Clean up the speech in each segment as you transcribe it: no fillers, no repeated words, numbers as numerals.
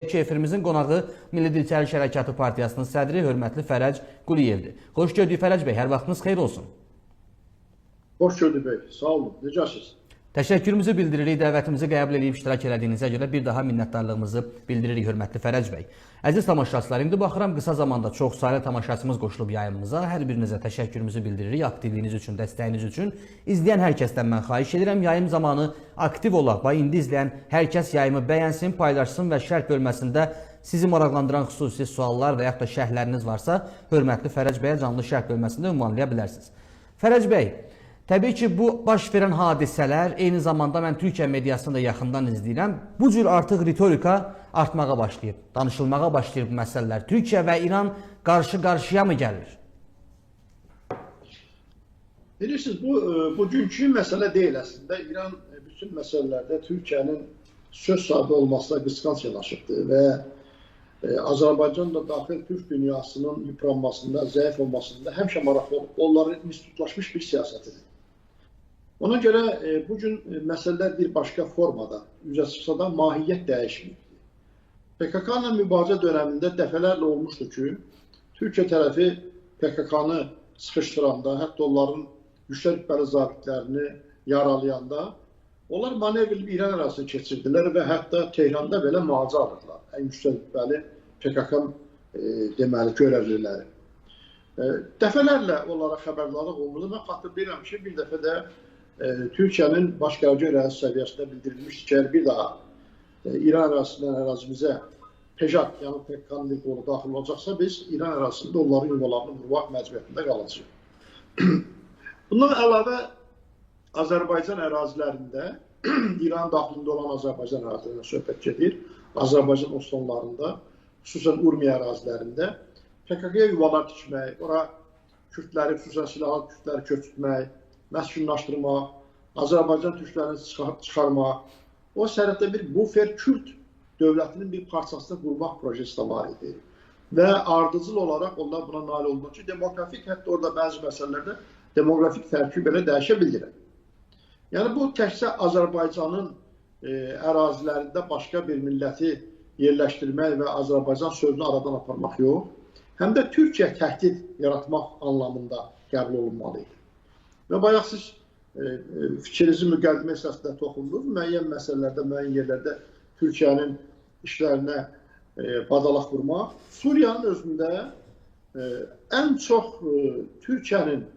Ki, efirimizin qonağı Milli Dirçəliş Hərəkatı Partiyasının sədri hörmətli Fərəc Quliyevdir. Xoş gördük Fərəc bəy, hər vaxtınız xeyir olsun. Xoş gördük bəy, sağ olun, necəsiniz? Təşəkkürümüzü bildiririk, dəvətimizi qəbul edib iştirak elədiyinizə görə bir daha minnətdarlığımızı bildiririk hörmətli Fərəc bəy. Əziz tamaşaçılar, indi baxıram qısa zamanda çox saylı tamaşaçımız qoşulub yayımımıza. Hər birinizə təşəkkürümüzü bildiririk aktivliyiniz üçün, dəstəyiniz üçün. İzləyən hər kəsdən mən xahiş edirəm, yayım zamanı aktiv olaq. Bax, indi izləyən hər kəs yayımı bəyənsin, paylaşsın və şərh bölməsində sizi maraqlandıran xüsusi suallar və yaxud da şərhləriniz varsa, hörmətli Fərəc bəyə canlı şərh bölməsində ünvanlaya bilərsiniz. Fərəc bəy, təbii ki, bu baş verən hadisələr eyni zamanda mən Türkiyə mediasını da yaxından izləyirəm. Bu cür artıq ritorika artmağa başlayıb, danışılmağa başlayır bu məsələlər. Türkiyə və İran qarşı-qarşıya mı gəlir? Bilirsiniz, bu bugünkü məsələ deyil əslində. İran bütün məsələlərdə Türkiyənin söz sahibi olmasına qısqanc yanaşıbdır və Azərbaycan da daxil Türk dünyasının yıpranmasında, zəif olmasında həmişə maraqlı olub. Onların institutlaşmış bir siyasətidir. Ona görə bugün məsələlər bir başqa formada üzə çıxsa da mahiyyət dəyişməyibdir. PKK ilə mübarizə dönəmində dəfələrlə olmuşdu ki, Türkiyə tərəfi PKK-nı sıxışdıranda, hətta onların yüksək rütbəli zabitlərini yaralayanda, onlar manevr İran ərazisini keçirdilər və hətta Tehranda belə müalicə alırdılar. Ən yüksək rütbəli PKK deməli görevliləri. Dəfələrlə onlara xəbərdarlıq olurdu. Mən xatırlayıram ki, bir dəfə də Türkiyənin baş qərargah rəisi səviyyəsində bildirilmişdi ki, əgər bir daha İran ərazisindən ərazimizə PEJAK, yəni PKK-nın bir qolu daxil olacaqsa, biz İran ərazisində onların yuvalarını vurmaq məcburiyyətində qalacağıq. Bundan əlavə Azərbaycan ərazilərində, İran daxilində olan Azərbaycan ərazilərində söhbət gedir, Azərbaycan osmanlarında, xüsusən Urmiya ərazilərində PKK-ya yuvalar tikmək, ora Kürtləri, xüsusən silahlı Kürtləri köçürtmək, məskunlaşdırmaq, Azərbaycan türklərini çıxarmaq, o sərhəddə bir bufer Kürt dövlətinin bir parçasını qurmaq projesi də var idi. Və ardıcıl olaraq onlar buna nail oldular ki, demoqrafik, hətta orada bəzi məsələlərdə demoqrafik tərkib belə dəyişə bildirər. Yəni bu təkcə Azərbaycanın ərazilərində başqa bir milləti yerləşdirmək və Azərbaycan sözünü aradan aparmaq yox, həm də Türkiyə təhdid yaratmaq anlamında qəbul olunmalı idi. Və bayaq siz fikrinizi müqəddimə hissəsində toxundunuz, müəyyən məsələlərdə, müəyyən yerlərdə Türkiyənin işlərinə badalaq vurmaq. Suriyanın özündə ən çox Türkiyənin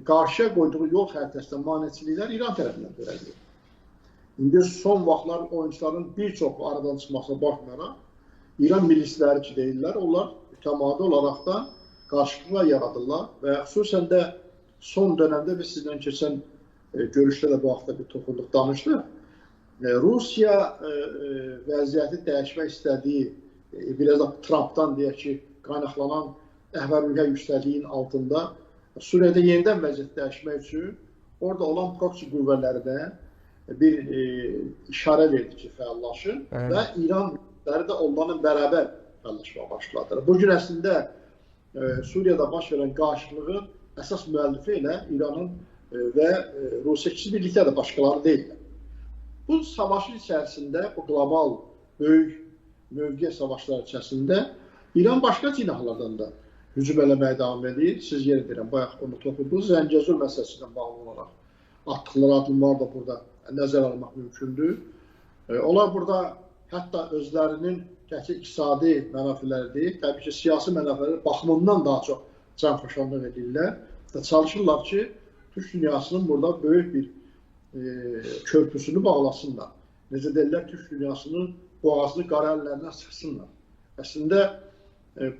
qarşıya qoyduğu yol xəritəsində maneçiliklər İran tərəfindən törədilir. İndi son vaxtlar oyunçuların bir çoxu aradan çıxmasına baxmayaraq, İran milisləri ki deyirlər, onlar mütəmadi olaraq da qarşılıqlar yaradırlar və xüsusən də son dönəmdə biz sizdən keçən görüşdə də bu haqda bir toxunduq, danışdıq. Rusiya vəziyyəti dəyişmək istədiyi, biraz da Trumpdan deyək ki, qaynaqlanan əhval-ruhiyyə yüksəkliyin altında Suriyada yenidən vəziyyəti dəyişmək üçün orada olan proksi qüvvələrinə bir işarə verdi ki, fəallaşın və İran də onların bərabər fəallaşmağa başladılar. Bugün əslində Suriyada baş verən qarşılığın əsas müəllifi ilə İranın və Rusiya ikisi birlikdə də başqaları deyillər. Bu savaşın içərisində, bu qlobal böyük mövqe savaşları içərisində İran başqa cinahlardan da hücum eləməyə davam edir. Siz yer deyirəm, bayaq onu toxundunuz. Zəngəzur məsələsi ilə bağlı olaraq atdıqları addımlar da burada nəzər almaq mümkündür. Onlar burada hətta özlərinin təkcə iqtisadi mənafeləri deyil, təbii ki, siyasi mənafeləri baxımından daha çox canfəşanlıq edirlər və çalışırlar ki, Türk dünyasının burada böyük bir körpüsünü bağlasınlar. Necə deyirlər, Türk dünyasının boğazını qara əllərindən sıxsınlar. Əslində,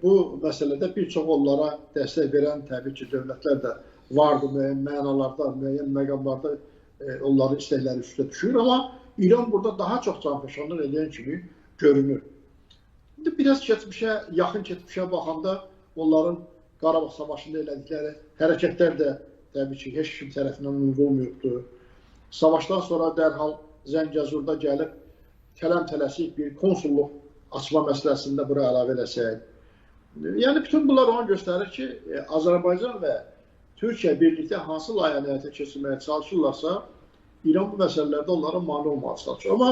bu məsələdə bir çox onlara dəstək verən təbii ki, dövlətlər də vardı müəyyən mənalarda, müəyyən məqamlarda onların istəkləri üstə düşür. Amma İran burada daha çox canfəşanlıq edən kimi görünür. İndi biraz keçmişə, yaxın keçmişə baxanda onların Qarabağ savaşında elədikləri hərəkətlər də təbii ki, heç kim tərəfindən unudulmayıbdır. Savaşdan sonra dərhal Zəngəzurda gəlib tələm-tələsik bir konsulluq açma məsələsində bura əlavə eləsək. Yəni, bütün bunlar onu göstərir ki, Azərbaycan və Türkiyə birlikdə hansı layihəni həyata keçirməyə çalışırlarsa, İran bu məsələlərdə onlara mane olmağa çalışır. Amma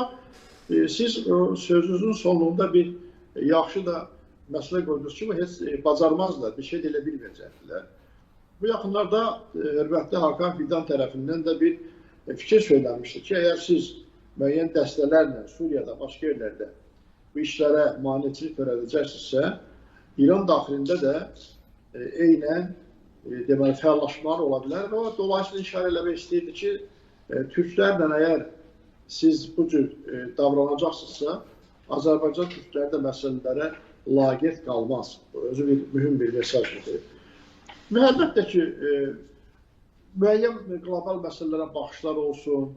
Siz sözünüzün sonunda bir yaxşı da məsələ qoydunuz ki, bu heç bacarmazlar, bir şey də elə bilməyəcəkdilər. Bu yaxınlarda hörmətli Hakan Fidan tərəfindən də bir fikir söylənmişdi ki, əgər siz müəyyən dəstələrlə Suriyada, başqa yerlərdə bu işlərə maneçilik törədəcəksinizsə, İran daxilində də eynən deməli, fəallaşmalar ola bilər və o dolayısıyla işarə eləmək istəyirdi ki, türklərlə əgər siz bu cür davranacaqsınızsa, Azərbaycan türkləri də məsələlərə laqeyd qalmaz. Bu özü bir mühüm bir mesajdır. Və əlbəttə ki, müəyyən qlobal məsələlərə baxışlar olsun,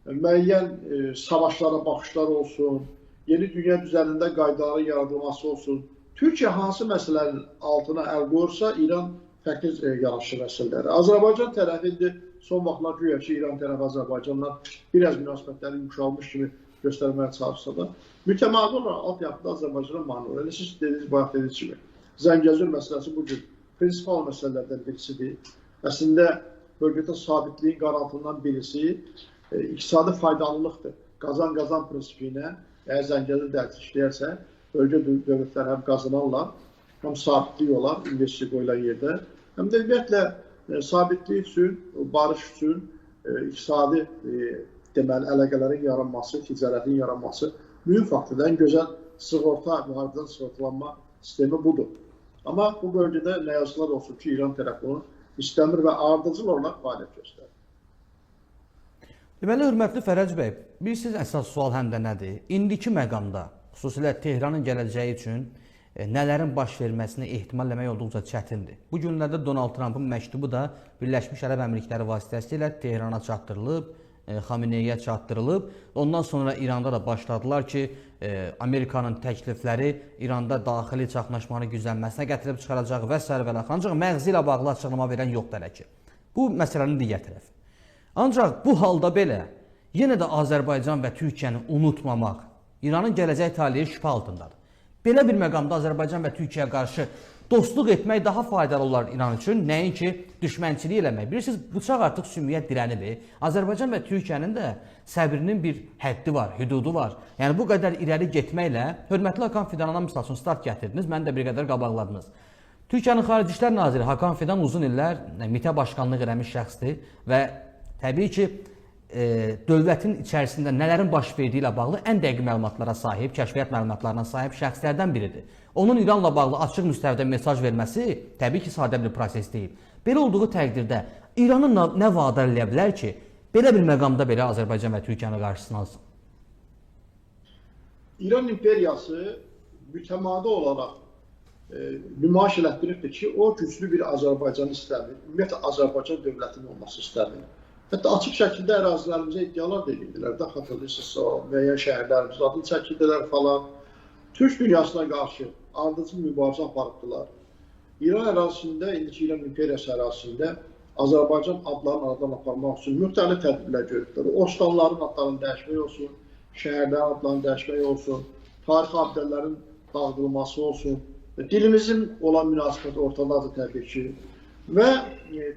müəyyən savaşlara baxışlar olsun, yeni dünya düzənində qaydaların yaradılması olsun. Türkiyə hansı məsələnin altına əl qoyursa, İran fərqli yanaşır məsələlərə. Azərbaycan tərəfi indi son vaxtlar güya ki, İran tərəfi Azərbaycanla biraz münasibətləri yumşalmış kimi göstərməyə çalışsa da, mütəmadi olaraq altyapıda Azərbaycana mane olur. Elə siz dediniz, bayaq dediyiniz kimi, Zəngəzur məsələsi bu gün prinsipal məsələlərdən birisidir. Əslində, bölgədə sabitliyin qarantından birisi iqtisadi faydalılıqdır. Qazan-qazan prinsipi ilə, əgər Zəngəzur dəhlizi işləyərsə, bölgə dövlətləri həm qazanarlar, həm sabitlik olar investisiya qoyulan yerdə, həm də ümumiyyətlə sabitlik üçün, barış üçün iqtisadi deməli, əlaqələrin yaranması, ticarətin yaranması mühüm faktordur. Ən gözəl sığorta, müharibədən sığortalanma sistemi budur. Amma bu bölgədə nə yazıqlar olsun ki, İran tərəfi bunu istəmir və ardıcıl olaraq fəaliyyət göstərir. Deməli, hörmətli Fərəc bəy, bilirsiniz əsas sual həm də nədir? İndiki məqamda, xüsusilə Tehranın gələcəyi üçün nələrin baş verməsini ehtimal eləmək olduqca çətindir. Bu günlərdə Donald Trumpın məktubu da Birləşmiş Ərəb Əmirlikləri vasitəsilə Tehrana çatdırılıb, Xameneyiyə çatdırılıb. Ondan sonra İranda da başladılar ki, Amerikanın təklifləri İranda daxili çaxnaşmanı güclənməsinə gətirib çıxaracaq və s. və ancaq məğzi ilə bağlı açıqlama verən yoxdur hələ ki. Bu məsələnin digər tərəfi. Ancaq bu halda belə yenə də Azərbaycan və Türkiyəni unutmamaq İranın gələcək taleyi şübhə altındadır. Belə bir məqamda Azərbaycan və Türkiyəyə qarşı dostluq etmək daha faydalı olar İran üçün, nəinki düşmənçilik eləmək. Bilirsiniz, bıçaq artıq sümüyə dirənib. Azərbaycan və Türkiyənin də səbrinin bir həddi var, hüdudu var. Yəni bu qədər irəli getməklə, hörmətli Hakan Fidan'a misal üçün start gətirdiniz, məni də bir qədər qabaqladınız. Türkiyənin Xarici İşlər Naziri Hakan Fidan uzun illər MİT-ə başqanlıq eləmiş şəxsdir və təbii ki, dövlətin içərisində nələrin baş verdiyi ilə bağlı ən dəqiq məlumatlara sahib, kəşfiyyat məlumatlarına sahib şəxslərdən biridir. Onun İranla bağlı açıq müstəvidə mesaj verməsi təbii ki, sadə bir proses deyil. Belə olduğu təqdirdə İranın nə vadə eləyə bilər ki, belə bir məqamda belə Azərbaycan və Türkiyənin qarşısını alsın? İran imperiyası mütəmadi olaraq nümayiş elətdiribdir ki, o güclü bir Azərbaycan istəmir, ümumiyyətlə Azərbaycan dövlətinin olması istəmir. Hətta açıq şəkildə ərazilərimizə iddialar da edirdilər də, xatırlayırsınızsa, müəyyən şəhərlərimizin adını çəkirdilər falan. Türk dünyasına qarşı ardıcıl mübarizə aparıbdılar. İran ərazisində, indiki İran imperiyası ərazisində Azərbaycan adlarını aradan aparmaq üçün müxtəlif tədbirlər görübdülər. Ostanların adlarını dəyişmək olsun, şəhərlərin adlarını dəyişmək olsun, tarixi abidələrin dağıdılması olsun, dilimizin olan münasibəti ortadadır təbii ki və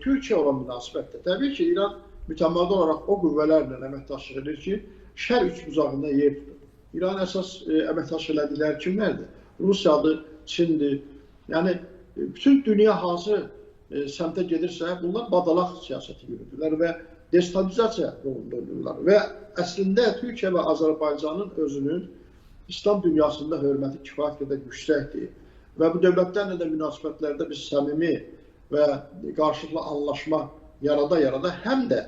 Türkiyə olan münasibət də. Təbii ki, İran mütəmadi olaraq o qüvvələrlə əməkdaşlıq edir ki, şər üçbucağında yer tutur. İran əsas əməkdaşlıq elədikləri kimlərdir? Rusiyadır, Çindir. Yəni, bütün dünya hansı səmtə gedirsə, bunlar badalaq siyasəti yürüdürlər və destabilizasiya rolunda oynayırlar. Və əslində Türkiyə və Azərbaycanın özünün İslam dünyasında hörməti kifayət qədər yüksəkdir. Və bu dövlətlərlə də münasibətlərdə biz səmimi və qarşılıqlı anlaşma yarada-yarada həm də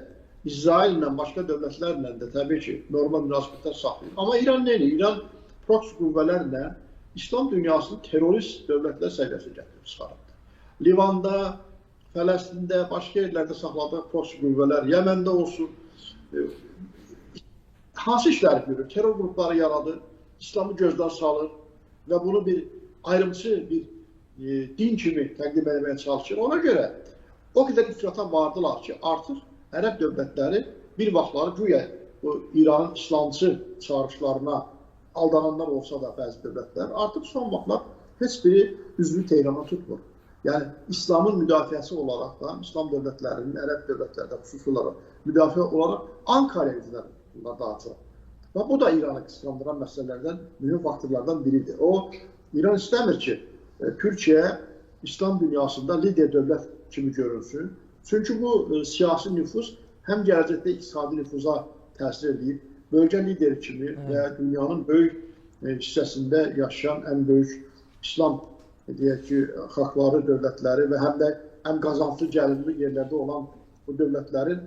İsraillə, başqa dövlətlərlə də təbii ki, normal münasibətlər saxlayır. Amma İran nə edir? İran proksi qüvvələrlə İslam dünyasını terrorist dövlətlər səviyyəsinə gətirib çıxarıbdır. Livanda, Fələstində, başqa yerlərdə saxladığı proksi qüvvələr, Yəməndə olsun, hansı işləri görür? Terror qrupları yaradır, İslamı gözdən salır və bunu bir ayrımçı bir din kimi təqdim etməyə çalışır. Ona görə o qədər ifrata vardılar ki, artıq Ərəb dövlətləri bir vaxtları güya bu İranın İslamçı çağırışlarına aldananlar olsa da bəzi dövlətlər, artıq son vaxtlar heç biri üzünü Tehrana tutmur. Yəni, İslamın müdafiəsi olaraq da, İslam dövlətlərinin, Ərəb dövlətlərdə xüsusi olaraq müdafiə olaraq Ankara'ya üzünlər daha çox. Və bu da İranı qısqandıran məsələlərdən, mühüm faktorlardan biridir. O, İran istəmir ki, Türkiyə İslam dünyasında lider dövlət kimi görünsün. Çünki bu siyasi nüfuz həm gələcəkdə iqtisadi nüfuza təsir edib, bölgə lideri kimi və dünyanın böyük hissəsində yaşayan ən böyük İslam deyək ki, xalqları, dövlətləri və həm də ən qazanclı, gəlirli yerlərdə olan bu dövlətlərin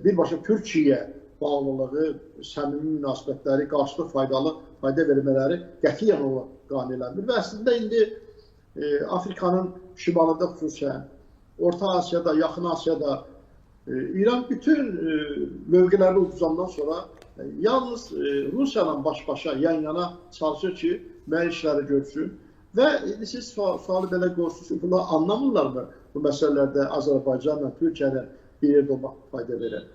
birbaşa Türkiyəyə bağlılığı, səmimi münasibətləri, qarşılıqlı faydalı fayda vermələri qətiyyən ona qane eləmir. Və əslində indi Afrikanın şimalında xüsusən, Orta Asiyada, Yaxın Asiyada İran bütün mövqelərini uduzandan sonra yalnız Rusiya ilə baş-başa, yan-yana çalışır ki, müəyyən işləri görsün. Və indi siz sualı belə qoyursunuz ki, bunlar anlamırlar mı bu məsələlərdə Azərbaycanla, Türkiyələ bir yerdə olmaq fayda verir?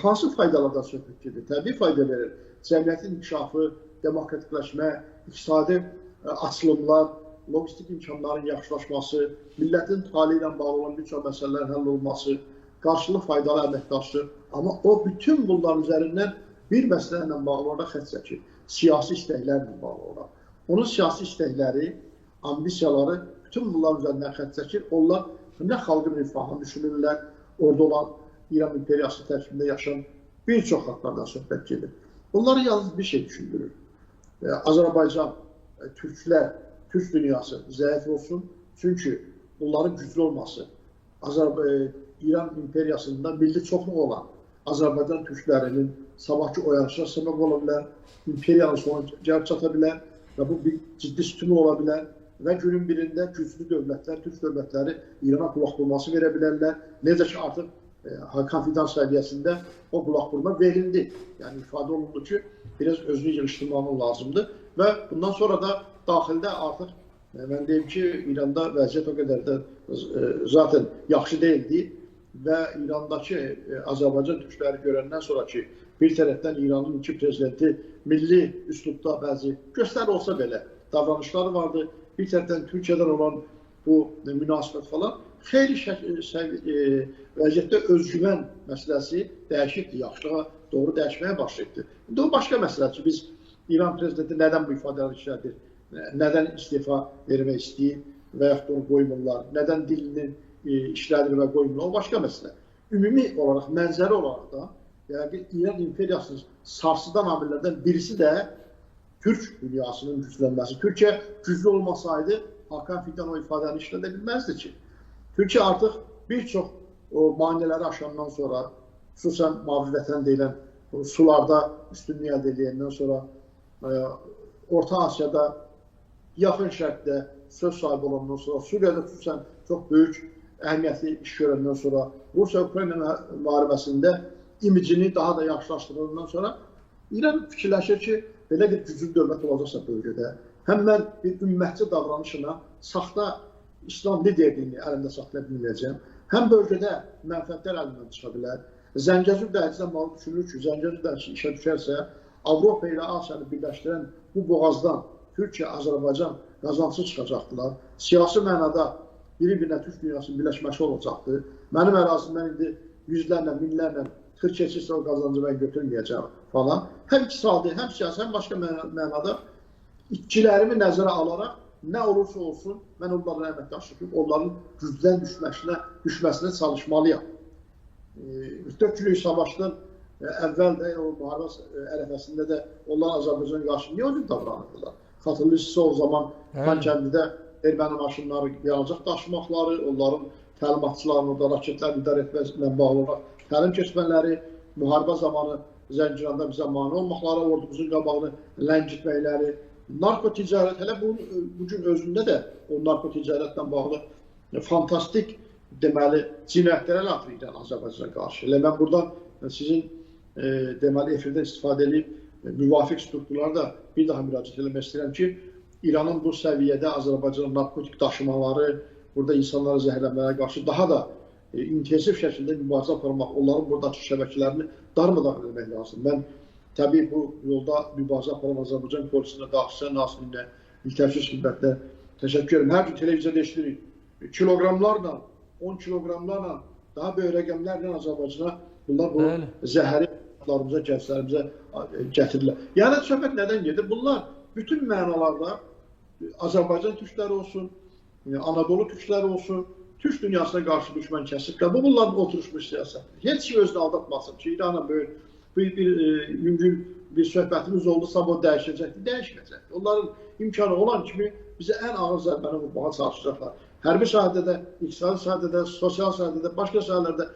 Hansı faydalardan söhbət gedir? Təbii fayda verir. Cəmiyyətin inkişafı, demokratikləşmə, iqtisadi açılımlar, logistik imkanların yaxşılaşması, millətin taleyi ilə bağlı olan bir çox məsələlərin həll olması, qarşılıqlı faydalı əməkdaşlıq. Amma o, bütün bunların üzərindən bir məsələ ilə bağlı olaraq xətt çəkir. Siyasi istəklərlə bağlı olaraq. Onun siyasi istəkləri, ambisiyaları bütün bunların üzərindən xətt çəkir. Onlar nə xalqın rifahını düşünürlər, orada olan İran imperiyası tərkibində yaşayan bir çox xalqlardan söhbət gedir. Onları yalnız bir şey düşündürür. Azərbaycan, türklər, türk dünyası zəif olsun. Çünki bunların güclü olması, İran imperiyasında milli çoxluq olan Azərbaycan türklərinin sabahki oyanışına səbəb ola bilər, imperiyanın sonu gəlib çata bilər və bu bir ciddi sütunu ola bilər və günün birində güclü dövlətlər, türk dövlətləri İrana qulaq vurması verə bilərlər. Necə ki, artıq Hakan Fidan səviyyəsində o qulaq vurma verildi. Yəni, ifadə olundu ki, biraz özünü yığışdırmamın lazımdır və bundan sonra da daxildə artıq, mən deyim ki, İranda vəziyyət o qədər də zaten yaxşı deyildi və İrandakı Azərbaycan türkləri görəndən sonra ki, bir tərəfdən İranın iki prezidenti milli üslubda bəzi göstəri olsa belə davranışları vardı, bir tərəfdən Türkiyədən olan bu münasibət falan, xeyli vəziyyətdə özgüvən məsələsi dəyişikdir, yaxşılığa doğru dəyişməyə başlayıbdır. İndi o başqa məsələ ki, biz İran prezidenti nədən bu ifadələri işlədir, nədən istifa vermək istəyir və yaxud onu qoymurlar, nədən dilini işlədir və qoymurlar, o başqa məsələ. Ümumi olaraq, mənzərə olaraq da, yəni İran imperiyasının sarsıdan amillərdən birisi də Türk dünyasının güclənməsi. Türkiyə güclü olmasaydı, Hakan Fidan o ifadəni işlədə bilməzdi ki. Türkiyə artıq bir çox o maneələri aşandan sonra, xüsusən Mavi Vətən deyilən sularda üstünlük əldə edəndən sonra, Orta Asiyada, Yaxın Şərqdə söz sahibi olandan sonra, Suriyada xüsusən çox böyük əhəmiyyətli iş görəndən sonra, Rusiya-Ukrayna müharibəsində imicini daha da yaxşılaşdırılandan sonra İran fikirləşir ki, belə bir güclü dövlət olacaqsa bölgədə, həm mən bir ümmətçi davranışına saxta İslam liderliyini əlimdə saxlaya bilməyəcəm, həm bölgədə mənfəətlər əlimdən çıxa bilər. Zəngəzur dəhlizindən bağlı düşünür ki, Zəngəzur dəhlizi işə düşərsə, Avropa ilə Asiyanı birləşdirən bu boğazdan Türkiyə, Azərbaycan qazancı çıxacaqdılar. Siyasi mənada biri-birinə Türk dünyasının birləşməsi olacaqdır. Mənim ərazimdən indi yüzlərlə, minlərlə tır keçirsə o qazancı mən götürməyəcəm falan. Həm iqtisadi, həm siyasi, həm başqa mənada itkilərimi nəzərə alaraq nə olursa olsun, mən onlarla əməkdaşlıq edib, onların gücdən düşməsinə çalışmalıyam. 44 günlük savaşdan əvvəl də, o müharibə ərəfəsində də onlar Azərbaycana qarşı niyə o cür davranırdılar? Xatırlayırsınızsa o zaman Xankəndidə erməni maşınları yanacaq daşımaqları, onların təlimatçılarının orada raketlər idarə etməklə bağlı olaraq təlim keçmələri, müharibə zamanı Zənciranda bizə mane olmaqları, ordumuzun qabağını ləngitməkləri, narkoticarət, hələ bugün özündə də o narkoticarətlə bağlı fantastik deməli, cinayətlərə əl atır İran Azərbaycana qarşı. Elə mən buradan sizin deməli, efirdən istifadə edib müvafiq strukturlara da bir daha müraciət eləmək istəyirəm ki, İranın bu səviyyədə Azərbaycana narkotik daşımaları, burada insanları zəhərləməyə qarşı daha da intensiv şəkildə mübarizə aparmaq, onların buradakı şəbəkələrini darmadağın etmək lazım. Mən təbii bu yolda mübarizə aparan Azərbaycan polisinə, Daxili İşlər Nazirliyinə, Milli Təhlükəsizlik Xidmətinə təşəkkür edirəm. Hər gün televiziyada eşidirik. Kiloqramlarla, 10 kiloqramlarla, daha böyük rəqəmlərlə Azərbaycana bunlar bu zəhəri övladlarımıza, gənclərimizə gətirirlər. Yəni söhbət nədən gedir? Bunlar bütün mənalarda Azərbaycan türkləri olsun, Anadolu türkləri olsun, Türk dünyasına qarşı düşmən kəsiblər. Bu bunların oturmuş siyasətdir. Heç kim özünü aldatmasın ki, İranla böyük bir yüngül bir söhbətimiz oldu, sabah dəyişəcəkdir. Dəyişməyəcəkdir. Onların imkanı olan kimi bizə ən ağır zərbəni vurmağa çalışacaqlar. Hərbi sahədə də, iqtisadi sahədə də, sosial sahədə də, başqa sahələrdə,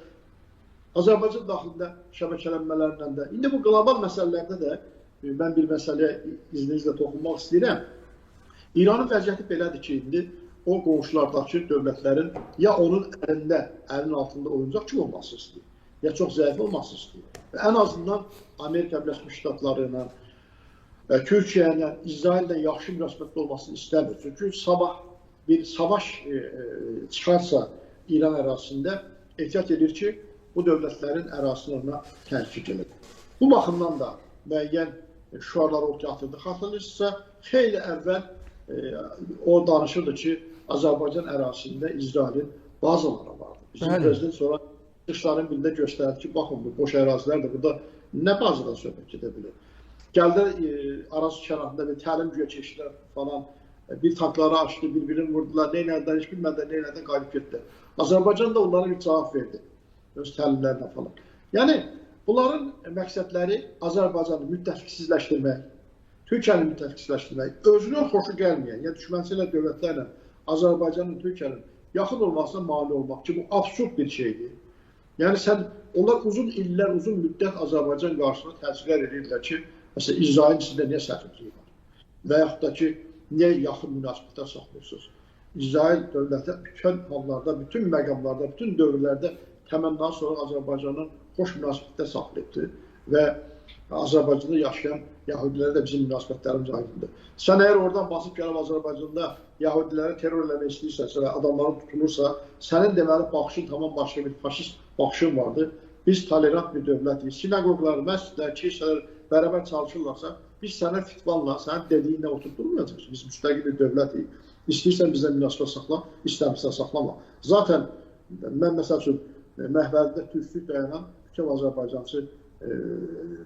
Azərbaycan daxilində şəbəkələnmələrlə də. İndi bu qlobal məsələlərdə də mən bir məsələyə izninizlə toxunmaq istəyirəm. İranın vəziyyəti belədir ki, indi o qonşulardakı dövlətlərin ya onun əlində, əlinin altında oyuncaq kimi olması istəyir, ya çox zəif olması istəyir. Və ən azından Amerika Birləşmiş Ştatları ilə, Türkiyə ilə, İsraillə yaxşı münasibətdə olmasını istəmir. Çünki sabah bir savaş çıxarsa İran ərazisində ehtiyat edir ki, bu dövlətlərin ərazisini ona tərk edir. Bu baxımdan da müəyyən şüarlar ortaya atırdı. Xatırlayırsınızsa, xeyli əvvəl o danışırdı ki, Azərbaycan ərazisində İsrailin bazaları vardı. Bizim prezident sonra çıxışların birində göstərdi ki, baxın bu boş ərazilər də burada nə bazadan söhbət gedə bilir. Gəldi Araz kənarında bir təlim güya keçdilər falan, bir tankları açdı, bir-birini vurdular, neynədən, heç bilmədən neynədən qayıdıb getdilər. Azərbaycan da onlara bir cavab verdi öz təlimlərlə falan. Yəni, bunların məqsədləri Azərbaycanı müttəfiqsizləşdirmək, Türkiyəni müttəfiqsizləşdirmək, özünün xoşu gəlməyən, ya düşmənçilə dövlətlərlə Azərbaycanın, Türkiyənin yaxın olmasına mane olmaq ki, bu absurd bir şeydir. Yəni, onlar uzun illər, uzun müddət Azərbaycan qarşısında təzyiqlər edirdilər ki, məsələn, İsrail sizdə niyə səfirliyi var? Və yaxud da ki, niyə yaxın münasibətlər saxlayırsınız? İsrail dövləti bütün hallarda, bütün məqamlarda, bütün dövrlərdə təmənnadan sonra Azərbaycanın xoş münasibətlər saxlayıbdır və Azərbaycanda yaşayan yahudilərə də bizim münasibətlərimiz aydındır. Sən əgər oradan basıb gəlib Azərbaycanda yahudilərə terror eləmək istəyirsənsə, adamların tutulursa, sənin deməli baxışın tamam başqa bir faşist baxışın vardır. Biz tolerant bir dövlətik. Sinagoglar, məscidlər, kilsələr bərabər çalışırlarsa, biz sənə fitvanla, sənin dediyinlə oturub durmayacağıq. Biz müstəqil bir dövlətik. İstəyirsən bizlə münasibət saxla, istəmirsən saxlama. Zaten mən məsəl üçün məhvərdə türklük dayanan bütün Azərbaycançı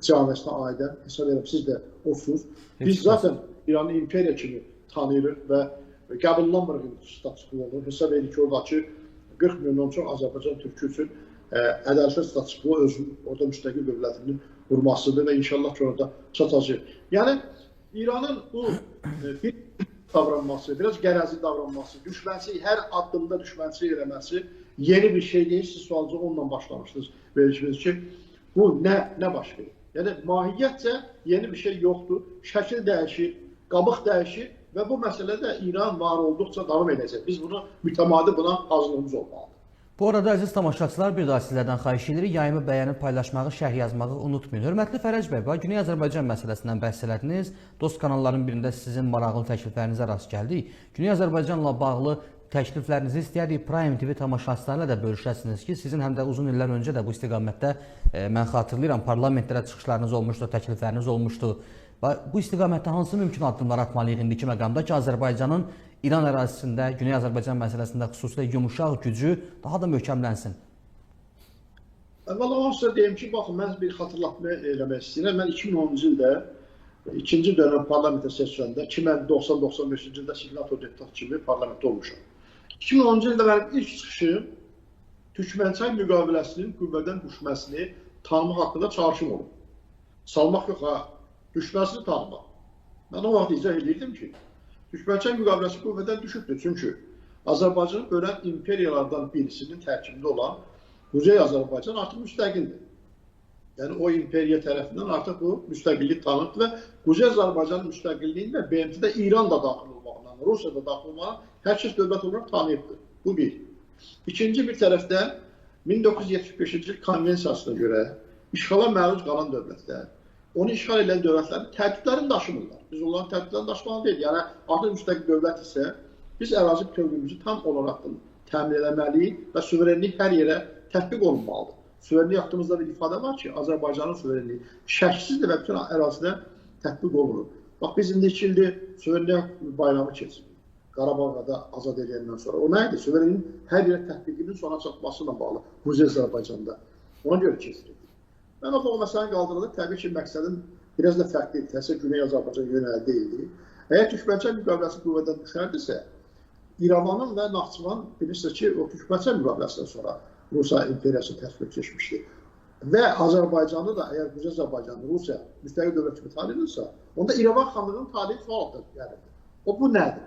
camiəsinə aidən, hesab edirəm, siz də olsunuz. Biz zaten İranı imperiya kimi tanıyırıq və qəbullanmırıq status-quo. Hesab edirik ki, oradakı 40 milyondan çox Azərbaycan türkü üçün ədalətli status-quo özünün orada müstəqil dövlətinin qurmasıdır və inşallah ki, orada çatacaq. Yəni, İranın bu bir davranması, biraz qərəzli davranması, düşmənçilik, hər addımda düşmənçilik eləməsi yeni bir şey deyil. Siz sualınızı onunla başlamışdınız, verişiniz ki, bu nə baş verir? Yəni, mahiyyətcə yeni bir şey yoxdur, şəkil dəyişir, qabıq dəyişir və bu məsələ də İran var olduqca davam edəcək. Biz bunu mütəmadi buna hazırlığımız olmalıdır. Bu arada əziz tamaşaçılar, bir daha sizlərdən xahiş edirik, yayımı bəyənib paylaşmağı, şərh yazmağı unutmayın. Hörmətli Fərəc bəy, Güney Azərbaycan məsələsindən bəhs elədiniz. Dost kanalların birində sizin maraqlı təkliflərinizə rast gəldik. Güney Azərbaycanla bağlı təkliflərinizi istəyərdik Prime TV tamaşaçılarıyla da bölüşəsiniz ki, sizin həm də uzun illər öncə də bu istiqamətdə mən xatırlayıram, parlamentlərə çıxışlarınız olmuşdu, təklifləriniz olmuşdu. Bu istiqamətdə hansı mümkün addımlar atmalıyıq indiki məqamda ki, Azərbaycanın İran ərazisində, Güney Azərbaycan məsələsində xüsusilə yumuşaq gücü daha da möhkəmlənsin? Əvvəla onu sizə deyim ki, baxın, mən bir xatırlatma eləmək istəyirəm. Mən 2010-cu ildə ikinci dönəm parlamentə seçiləndə, ki, mən 90-95-ci ildə siqnator deputat kimi parlamentdə olmuşam. 2010-cu ildə mənim ilk çıxışım Türkmənçay müqaviləsinin qüvvədən düşməsini tanımaq haqqında çağırışım olub. Salmaq yox ha, düşməsini tanımaq. Mən o vaxt izah edirdim ki, Türkmənçay müqaviləsi qüvvədən düşübdür. Çünki Azərbaycanı bölən imperiyalardan birisinin tərkibində olan Quzey Azərbaycan artıq müstəqildir. Yəni o imperiya tərəfindən artıq bu müstəqillik tanındı və Quzey Azərbaycanın müstəqilliyində BMT-də İran da daxil olmaqla, Rusiya da daxil olmaqla hər kəs dövlət olaraq tanıyıbdır. Bu bir. İkinci bir tərəfdə 1975-ci il konvensiyasına görə işğala məruz qalan dövlətlər, onu işğal edən dövlətlərin təhdidlərini daşımırlar. Biz onların təhdidlərini daşımalı deyil. Yəni artıq müstəqil dövlət isə biz ərazi bütövlüyümüzü tam olaraq təmin eləməliyik və suverenlik hər yerə tətbiq olunmalıdır. Suverenlik haqqımızda bir ifadə var ki, Azərbaycanın suverenliyi şəksizdir və bütün ərazidə tətbiq olunur. Bax, biz indi 2 ildir suverenlik bayramı keçiririk. Qarabağda azad edəndən sonra. O nə idi? Suverenliyin hər yerə tətbiqinin sona çatması ilə bağlı Quzey Azərbaycanda. Ona görə keçirildi. Mən o məsələni qaldırıldı. Təbii ki, məqsədim biraz da fərqli idi. Təsir Güney Azərbaycan yönəli idi. Əgər Türkmənçay müqaviləsi qüvvədən düşərdisə, İrəvanın və Naxçıvan bilirsiniz ki, o Türkmənçay müqaviləsindən sonra Rusiya imperiyası təşkil keçmişdi. Və Azərbaycanı da, əgər Quzey Azərbaycanı Rusiya müstəqil dövlət kimi tanıyırsa, onda İrəvan xanlığının taleyi sual altında gəlirdi. O, bu nədir?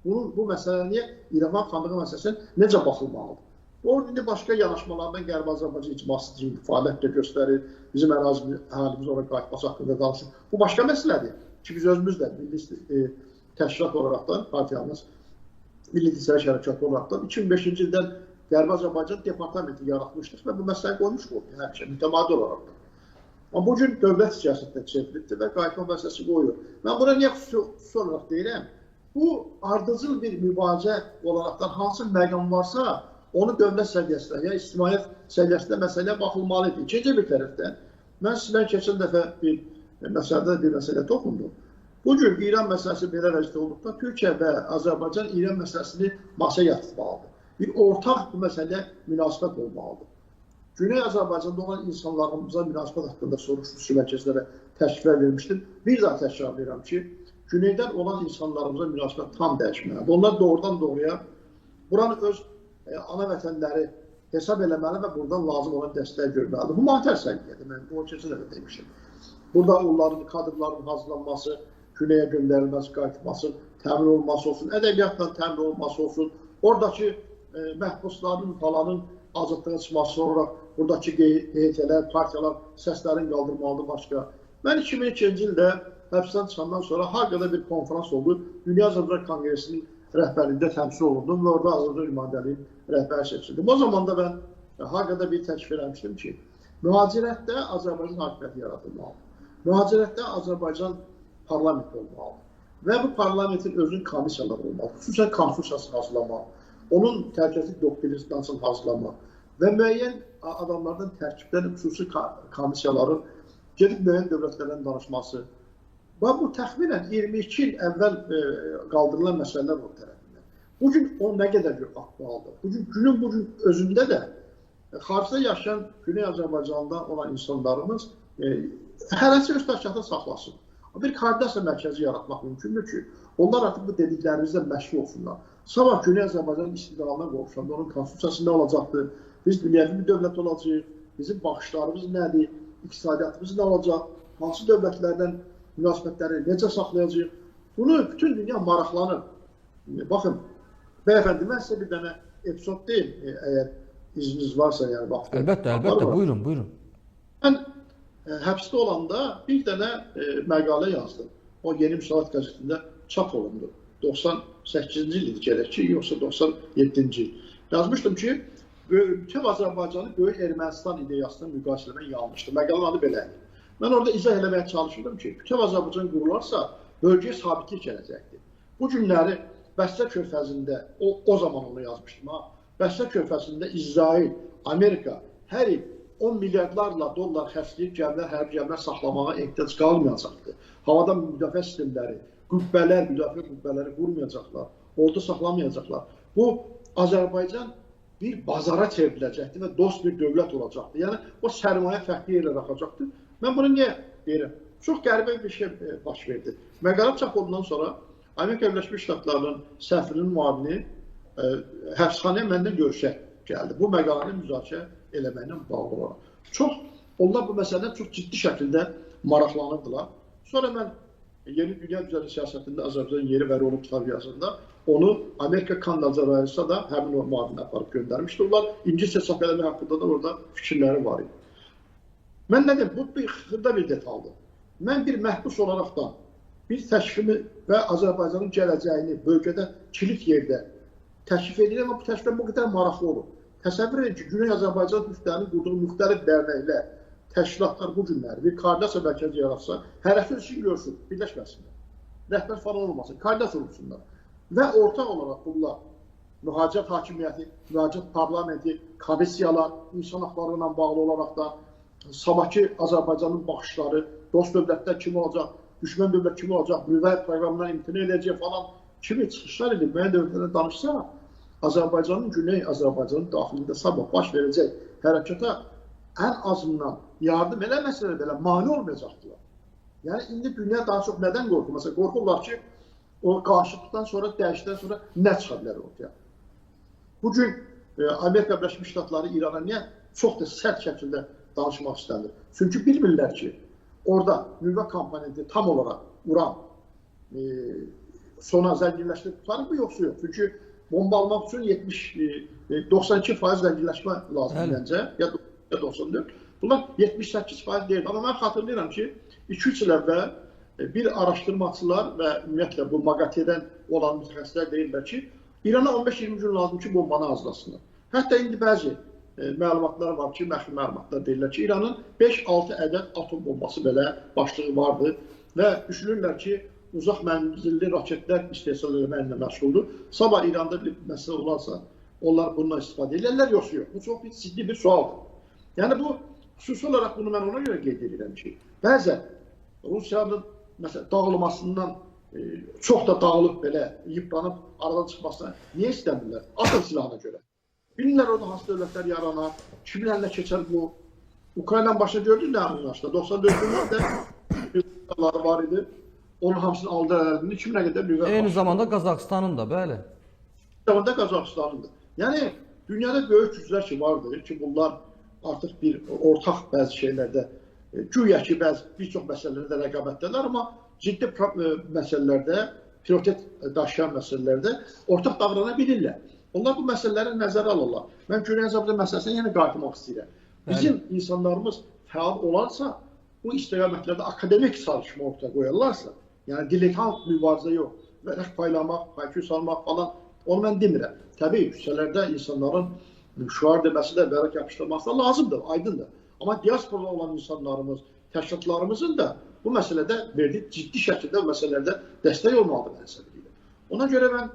Bu məsələyə, İrəvan xanlığı məsələsinə necə baxılmalıdır? O, indi başqa yanaşmalardan Qərbi Azərbaycan icması fəaliyyət də göstərir, bizim əhalimiz ora qayıtması haqqında danışır. Bu başqa məsələdir ki, biz özümüz də milli təşkilat olaraq da, partiyamız Milli Dirçəliş Hərəkatı olaraq da 2005-ci ildən Qərbi Azərbaycan departamenti yaratmışdıq və bu məsələni qoymuşduq ortaya həmişə, mütəmadi olaraq da. Amma bugün dövlət siyasətinə çevrilibdir və qayıtma məsələsi qoyur. Mən buna niyə xüsusi olaraq deyirəm? Bu, ardıcıl bir mübarizə olaraqdan hansı məqam varsa, onu dövlət səviyyəsində, ya ictimaiyyət səviyyəsində məsələyə baxılmalı idi. İkinci bir tərəfdən, mən sizdən keçən dəfə bir məsələdə bir məsələ toxundum. Bugün İran məsələsi belə vəziyyətdə olduqda Türkiyə və Azərbaycan İran məsələsini masaya yatırmalıdır. Bir ortaq bu məsələyə münasibət olmalıdır. Güney Azərbaycanda olan insanlarımıza münasibət haqqında soruşdurucu mərkəzlərə təkliflər vermişdim. Bir daha təkrarlayıram ki, Güneydən olan insanlarımıza münasibət tam dəyişməlidir. Onlar doğrudan doğruya buranı öz ana vətənləri hesab eləməli və buradan lazım olan dəstəyi görməlidir. Humanitar səviyyədə, mən bunu keçən dəfə demişdim. Burada onların kadrların hazırlanması, Güneyə göndərilməsi, qayıtması, təmin olunması olsun, ədəbiyyatla təmin olunması olsun, oradakı məhbusların falanın azadlığa çıxması olaraq buradakı QHT-lər, partiyalar səslərin qaldırmalıdır başqa. Mən 2002-ci ildə həbsdən çıxandan sonra Haqada bir konferans oldu. Dünya Azərbaycan Konqresinin rəhbərliyində təmsil olundum və orada Azərbaycan nümayəndəliyinin rəhbəri seçildim. O zaman da mən Haqada bir təklif eləmişdim ki, mühacirətdə Azərbaycan hakimiyyəti yaradılmalıdır. Mühacirətdə Azərbaycan parlamenti olmalıdır və bu parlamentin özünün komissiyaları olmalıdır. Xüsusən konstitusiyasını hazırlamalı, onun təhlükəsizlik doktrinasını hazırlamaq və müəyyən adamlardan tərkibdən xüsusi komissiyaların gedib müəyyən dövlətlərdən danışması. Və bu təxminən 22 il əvvəl qaldırılan məsələlər o tərəfindən. Bugün o nə qədər aktualdır. Bugün, günün bugün özündə də xaricdə yaşayan Güney Azərbaycanda olan insanlarımız hərəsi öz təşkilatını saxlasın. Bir koordinasiya mərkəzi yaratmaq mümkündür ki, onlar artıq bu dediklərimizlə məşğul olsunlar. Sabah Güney Azərbaycanın istiqlalına qovuşanda onun konstitusiyası nə olacaqdır, biz dünyəvi bir dövlət olacağıq, bizim baxışlarımız nədir, iqtisadiyyatımız nə olacaq, hansı dövlətlərdən münasibətləri necə saxlayacağıq? Bunu bütün dünya maraqlanır. Baxın, bəyəfəndi, mən sizə bir dənə epizod deyim, əgər izniniz varsa, yəni vaxtı. Əlbəttə, əlbəttə, buyurun, buyurun. Mən həbsdə olanda bir dənə məqalə yazdım. O Yeni Müsavat qəzetində çap olundu. 98-ci il idi gərək ki, yoxsa 97-ci il. Yazmışdım ki, bütün Azərbaycanı Böyük Ermənistan ideyasına müqayisə eləmək yanlışdır. Məqalənin adı belə idi. Mən orada izah eləməyə çalışırdım ki, bütün Azərbaycan qurularsa, bölgəyə sabitlik gələcəkdir. Bu günləri Bəsrə körfəzində, o zaman onu yazmışdım ha, Bəsrə körfəzində İsrail, Amerika hər il 10 milyardlarla dollar xərcləyib gəmilər, hərbi gəmilər saxlamağa ehtiyac qalmayacaqdır. Havadan müdafiə sistemləri, qübbələr, müdafiə qübbələri qurmayacaqlar, ordu saxlamayacaqlar. Bu, Azərbaycan bir bazara çevriləcəkdir və dost bir dövlət olacaqdır. Yəni, o sərmayə fərqli yerlərə axacaqdır. Mən bunu niyə deyirəm? Çox qəribə bir şey baş verdi. Məqalə çap olundan sonra Amerika Birləşmiş Ştatlarının səfirinin müavini həbsxanaya məndən görüşə gəldi. Bu məqaləni müzakirə eləməklə bağlı olaraq. Onlar bu məsələdən çox ciddi şəkildə maraqlanırdılar. Sonra mən Yeni Dünya Düzəni siyasətində Azərbaycan yeri və rolu kitab yazında onu Amerika Kanadaca rəisa da həmin o müavinə aparıb göndərmişdi. Onlar ingiliscə çap eləmək haqqında da orada fikirləri var idi. Mən nə deyim, bu bir xırda bir detaldır. Mən bir məhbus olaraqdan bir təklifimi və Azərbaycanın gələcəyini bölgədə kilit yerdə təklif edirəm və bu təkliflər bu qədər maraqlı olur. Təsəvvür edin ki, Güney Azərbaycan türklərinin qurduğu müxtəlif dərnəklər, təşkilatlar bu günləri bir koordinasiya mərkəzi yaratsa, hərəsi öz işini görsün, birləşməsinlər. Rəhbər falan olmasın, koordinasiya olsunlar. Və ortaq olaraq bunlar mühacirət hakimiyyəti, mühacirət parlamenti, komissiyalar, insan haqları ilə bağlı olaraq da sabahki Azərbaycanın baxışları, dost dövlətlər kim olacaq, düşmən dövlət kim olacaq, nüvə proqramından imtina edəcək falan kimi çıxışlar edib müəyyən dövlətlərlə danışsa, Azərbaycanın Güney Azərbaycanın daxilində sabah baş verəcək hərəkata ən azından yardım eləməsələr belə mane olmayacaqdılar. Yəni indi dünya daha çox nədən qorxur? Məsələn, qorxurlar ki, o qarşılıqdan sonra, dəyişdən sonra nə çıxa bilər ortaya? Bugün Amerika Birləşmiş Ştatları İrana niyə çox da sərt şəkildə danışmaq istəmir? Çünki bilmirlər ki, orada nüvə komponenti tam olaraq uran sona zənginləşdirib tutarır mı, yoxsa yox? Çünki bomba almaq üçün 92% zənginləşmə lazımdır məncə, ya 94. Bunlar 78% deyil. Amma mən xatırlayıram ki, 2-3 il əvvəl bir araşdırmaçılar və ümumiyyətlə bu MAGATE-dən olan mütəxəssislər deyirlər ki, İrana 15-20 gün lazım ki, bombanı hazırlasınlar. Hətta indi bəzi məlumatlar var ki, məxfi məlumatlar deyirlər ki, İranın 5-6 ədəd atom bombası belə başlığı vardır və düşünürlər ki, uzaq mənzilli raketlər istehsal eləməklə məşğuldur. Sabah İranda bir məsələ olarsa, onlar bundan istifadə edirlər, yoxsa yox. Bu çox bir ciddi bir sualdır. Yəni bu, xüsusi olaraq bunu mən ona görə qeyd edirəm ki, bəzən Rusiyanın məsələn dağılmasından çox da dağılıb belə, yıpranıb aradan çıxmasına niyə istəmirlər? Atom silahına görə. Bilirlər orada hansı dövlətlər yaranar, kimin əlinə keçər bu. Ukraynanın başına gördünüz nə anlaşdı? 94-cü ildə var idi. Onun hamısını aldılar əlində. 2000-ə qədər nüvə. Eyni zamanda Qazaxıstanın da, bəli. Eyni zamanda Qazaxıstanın da. Yəni dünyada böyük güclər ki vardır ki, bunlar artıq bir ortaq bəzi şeylərdə, güya ki, bəzi bir çox məsələlərdə rəqabətdələr, amma ciddi məsələlərdə, prioritet daşıyan məsələlərdə ortaq davrana bilirlər. Onlar bu məsələləri nəzərə alırlar. Mən Güney Azərbaycan məsələsinə yenə qayıtmaq istəyirəm. Bizim insanlarımız fəal olarsa, bu istiqamətlərdə akademik çalışma ortaya qoyarlarsa, yəni diletant mübarizə yox, vərəq paylamaq, payküy salmaq falan, onu mən demirəm. Təbii, küçələrdə insanların şüar deməsi də, vərəq yapışdırması da lazımdır, aydındır. Amma diasporada olan insanlarımız, təşkilatlarımızın da bu məsələdə verdiyi ciddi şəkildə bu məsələlərdə dəstək olmalıdır, mən hesab edirəm. Ona görə mən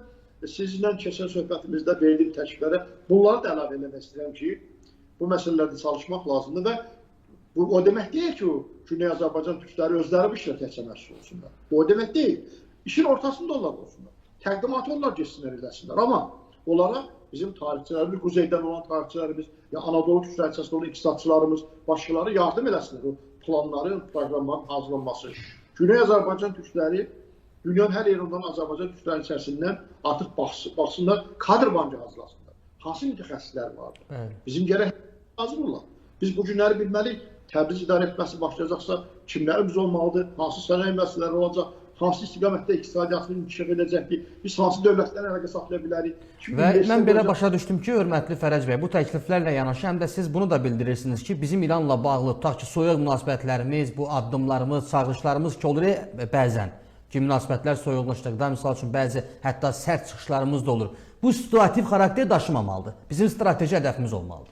sizinlə keçən söhbətimizdə verdiyim təkliflərə bunları da əlavə eləmək istəyirəm ki, bu məsələlərdə çalışmaq lazımdır və bu o demək deyil ki, Güney Azərbaycan türkləri özləri bu işlə təkcə məşğul olsunlar. Bu o demək deyil. İşin ortasında onlar olsunlar. Təqdimatı onlar getsinlər, eləsinlər. Amma onlara bizim tarixçilərimiz, Quzeydən olan tarixçilərimiz, ya Anadolu türkləri içərisində olan iqtisadçılarımız, başqaları yardım eləsinlər o planların, proqramların hazırlanması. Güney Azərbaycan türkləri dünyanın hər yerindən Azərbaycan türkləri içərisindən artıq baxsınlar, kadr bankı hazırlasınlar. Hansı mütəxəssislər vardır? Bəli. Bizim gərək hazır olar. Biz bu günləri bilməliyik. Təbriz idarə etməsi başlayacaqsa kimlərimiz olmalıdır, hansı sənaye məsələləri olacaq, hansı istiqamətdə iqtisadiyyatını inkişaf edəcəkdir, biz hansı dövlətlərlə əlaqə saxlaya bilərik. Və mən belə başa düşdüm ki, hörmətli Fərəc bəy, bu təkliflərlə yanaşı həm də siz bunu da bildirirsiniz ki, bizim İranla bağlı, tutaq ki, soyuq münasibətlərimiz, bu addımlarımız, çağırışlarımız ki, olur bəzən ki, münasibətlər soyuqlaşdıqda, misal üçün, bəzi hətta sərt çıxışlarımız da olur. Bu situativ xarakter daşımamalıdır. Bizim strateji hədəfimiz olmalıdır.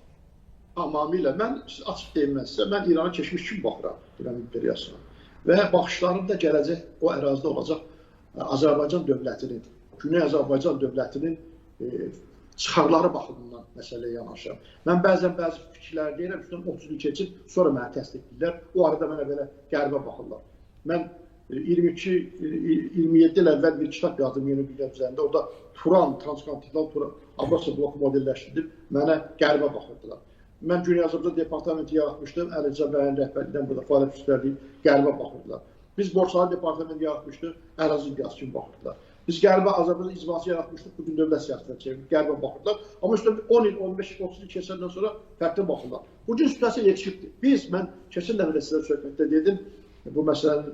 Tamamilə. Mən açıq deyim mən sizə, mən İrana keçmiş kimi baxıram, İran imperiyasına. Və baxışlarım da gələcək o ərazidə olacaq Azərbaycan dövlətinin, Güney Azərbaycan dövlətinin çıxarları baxımından məsələyə yanaşıram. Mən bəzən bəzi fikirlər deyirəm, üstündən 30 il keçir, sonra mənə təsdiqləyirlər. O arada mənə belə qəribə baxırlar. Mən 22-27 il əvvəl bir kitab yazdım yeni dünya düzənində. Orada Turan, transkontinental Turan, Avrasiya bloku modelləşdirdim. Mənə qəribə baxırdılar. Mən Güney Azərbaycan departamenti yaratmışdım. Əlirza bəyin rəhbərliyindən burada fəaliyyət göstərdiyim qəribə baxırdılar. Biz Borçalı departamenti yaratmışdıq, ərazi iddiası kimi baxırdılar. Biz Qəribə Azərbaycan icması yaratmışdıq, bugün dövlət siyasətinə çevirdik, qəribə baxırdılar. Amma üstəlik 10 il, 15 il, 30 il keçəndən sonra fərqli baxırlar. Bugün situasiya yetişibdir. Biz, mən keçən dəfə də sizə söhbətdə dedim, bu məsələni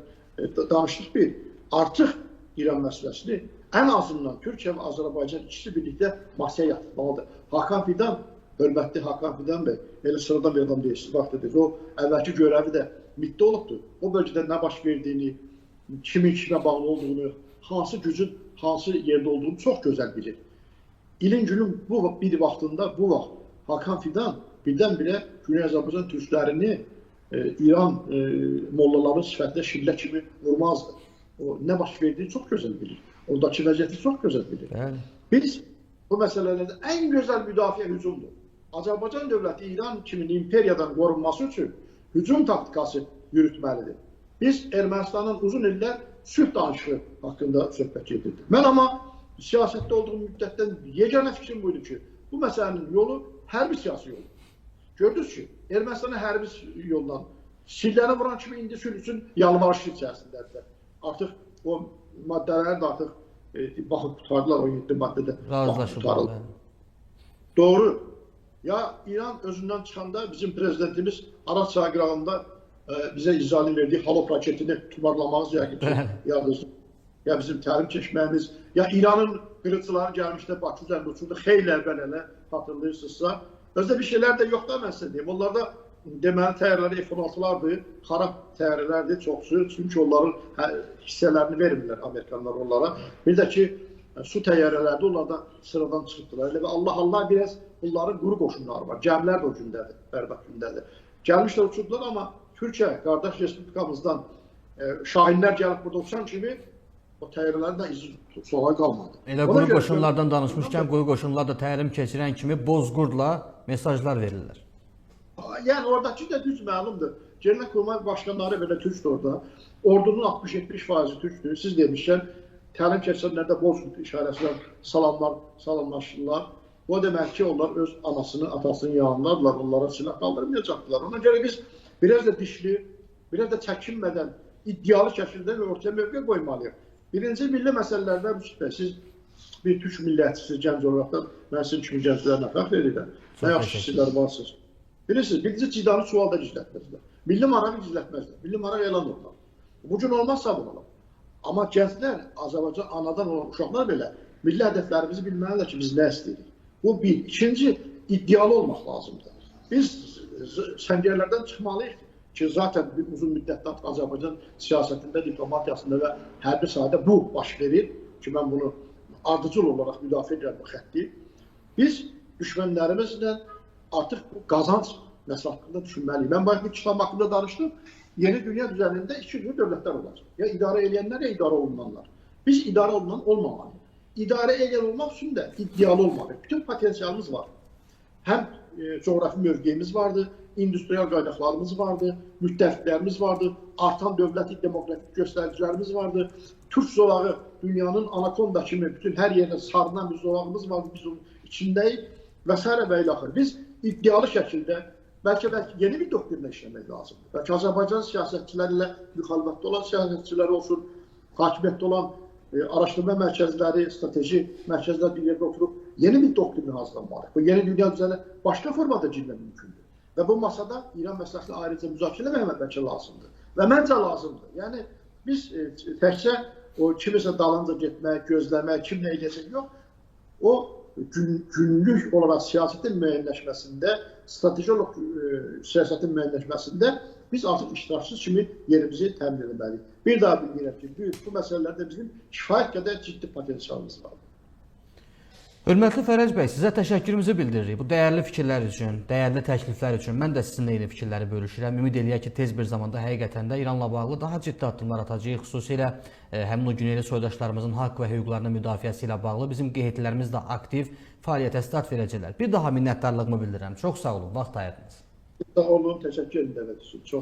danışdıq bir, artıq İran məsələsini ən azından Türkiyə və Azərbaycan ikisi birlikdə masaya yatırmalıdır. Hakan Fidan, hörmətli Hakan Fidan bəy, elə sıradan bir adam deyilsiniz, vaxt ediniz. O əvvəlki görəvi də MİT-də olubdur. O bölgədə nə baş verdiyini, kimin kimə bağlı olduğunu, hansı gücün hansı yerdə olduğunu çox gözəl bilir. İlin günün bu bir vaxtında, bu vaxt Hakan Fidan birdən-birə Güney Azərbaycan türklərini İran mollaların sifətinə şillə kimi vurmazdı. O nə baş verdiyini çox gözəl bilir. Oradakı vəziyyəti çox gözəl bilir. Bəli. Biz bu məsələlərdə ən gözəl müdafiə hücumdur. Azərbaycan dövləti İran kimi imperiyadan qorunması üçün hücum taktikası yürütməlidir. Biz Ermənistanın uzun illər sülh danışığı haqqında söhbət gedirdi. Mən amma siyasətdə olduğum müddətdən yeganə fikrim buydu ki, bu məsələnin yolu hərbi siyasi yoludur. Gördünüz ki, Ermənistana hərbi yolla silləri vuran kimi indi sülh üçün yalvarış içərisindədirlər. Artıq o maddələri də artıq baxıb qurtardılar, o 7 maddədə razılaşıblar. Doğru. Ya İran özündən çıxanda bizim prezidentimiz Araz çayı qırağında bizə İsrailin verdiyi Halop raketini tumarlamağımız yəqin ki, yadınızda. Ya bizim təlim keçməyimiz, ya İranın qırıcıları gəlmişdə Bakı üzərində uçurdu, xeyli əvvəl elə xatırlayırsınızsa. Özdə bir şeylər də yoxdur, mən sizə deyim. Onlarda deməli təyyarələri F-16-lardır, xarab təyyarələrdir çoxsu, çünki onların hissələrini vermirlər Amerikanlar onlara. Bir də ki, su təyyarələrdə onlar da sıradan çıxıbdılar. Elə Allah Allah biraz bunların quru qoşunları var. Gəmilər də o gündədir, bərbad gündədir. Gəlmişlər, uçurdular, amma Türkiyə qardaş respublikamızdan şahinlər gəlib burada uçan kimi o təyyarələrin də izi soğa qalmadı. Elə quru qoşunlardan danışmışkən, quru qoşunlar da təlim keçirən kimi Bozqurdla mesajlar verirlər. Yəni oradakı da düz məlumdur. Genelkurmay başqanları belə türkdür orada. Ordunun 60-70% türkdür. Siz demişkən, təlim keçənlərdə Bozqurd işarəsilə salamlaşırlar. O demək ki, onlar öz anasını, atasının yanındadılar, onlara silah qaldırmayacaqdılar. Ona görə biz biraz da dişli, biraz da çəkinmədən, iddialı şəkildə və ortaya mövqe qoymalıyıq. Birinci, milli məsələlərdə, siz bir türk millətçisi, gənc olaraq da mən sizin kimi gənclərlə fəxr edirəm. Nə yaxşı sizlər varsınız. Bilirsiniz, birinci cidanı sualda gizlətməzlər. Milli marağı gizlətməzlər. Milli maraq elan olmalı. Bugün olmaz, sabah olar. Amma gənclər, Azərbaycan anadan olan uşaqlar belə milli hədəflərimizi bilməlidirlər ki, biz nə istəyirik. Bu bir. İkinci, iddialı olmaq lazımdır. Biz səngərlərdən çıxmalıyıq ki, zaten bir uzun müddətdə artıq Azərbaycan siyasətində, diplomatiyasında və hərbi sahədə bu baş verir ki, mən bunu ardıcıl olaraq müdafiə edirəm bu xətti. Biz düşmənlərimizlə artıq bu qazanc məsələ haqqında düşünməliyik. Mən bayaq bir kitab haqqında danışdım. Yeni dünya düzənində iki cür dövlətlər olacaq. Ya idarə eləyənlər, ya idarə olunanlar. Biz idarə olunan olmamalıyıq. İdarə edən olmaq üçün də iddialı olmalıyıq. Bütün potensialımız var. Həm coğrafi mövqeyimiz vardı, industrial qaynaqlarımız vardı, müttəfiqlərimiz vardı, artan dövlət demoqrafik göstəricilərimiz vardı. Türk zolağı dünyanın anakonda kimi bütün hər yerdə sarınan bir zolağımız vardı, biz onun içindəyik və s. və ilaxır. Biz iddialı şəkildə bəlkə yeni bir doktrinlə işləmək lazımdır. Bəlkə Azərbaycan siyasətçiləri ilə müxalifətdə olan siyasətçilər olsun, hakimiyyətdə olan araşdırma mərkəzləri, strateji mərkəzlər bir yerdə oturub yeni bir doktrinlə hazırlanmalıyıq. Bu yeni dünya düzəni başqa formada girmək mümkündür. Və bu masada İran məsələsini ayrıca müzakirə etmək bəlkə lazımdır. Və məncə lazımdır. Yəni biz təkcə o kimisə dalınca getmək, gözləmək, kim nə edəcək yox. O günlük olaraq siyasətin müəyyənləşməsində, strateji olaraq siyasətin müəyyənləşməsində biz artıq iştirakçı kimi yerimizi təmin etməliyik. Bir daha bildirəm ki, bu məsələlərdə bizim kifayət qədər ciddi potensialımız var. Hörmətli Fərəc bəy, sizə təşəkkürümüzü bildiririk. Bu dəyərli fikirlər üçün, dəyərli təkliflər üçün mən də sizinlə eyni fikirləri bölüşürəm. Ümid eləyək ki, tez bir zamanda həqiqətən də İranla bağlı daha ciddi addımlar atacağıq. Xüsusilə həmin o güneyli soydaşlarımızın haqq və hüquqlarının müdafiəsi ilə bağlı bizim qeytlərimiz də aktiv fəaliyyətə start verəcəklər. Bir daha minnətdarlığımı bildirirəm. Çox sağ olun, vaxt ayırdınız. Sağ olun, təşəkkür edirəm. Çox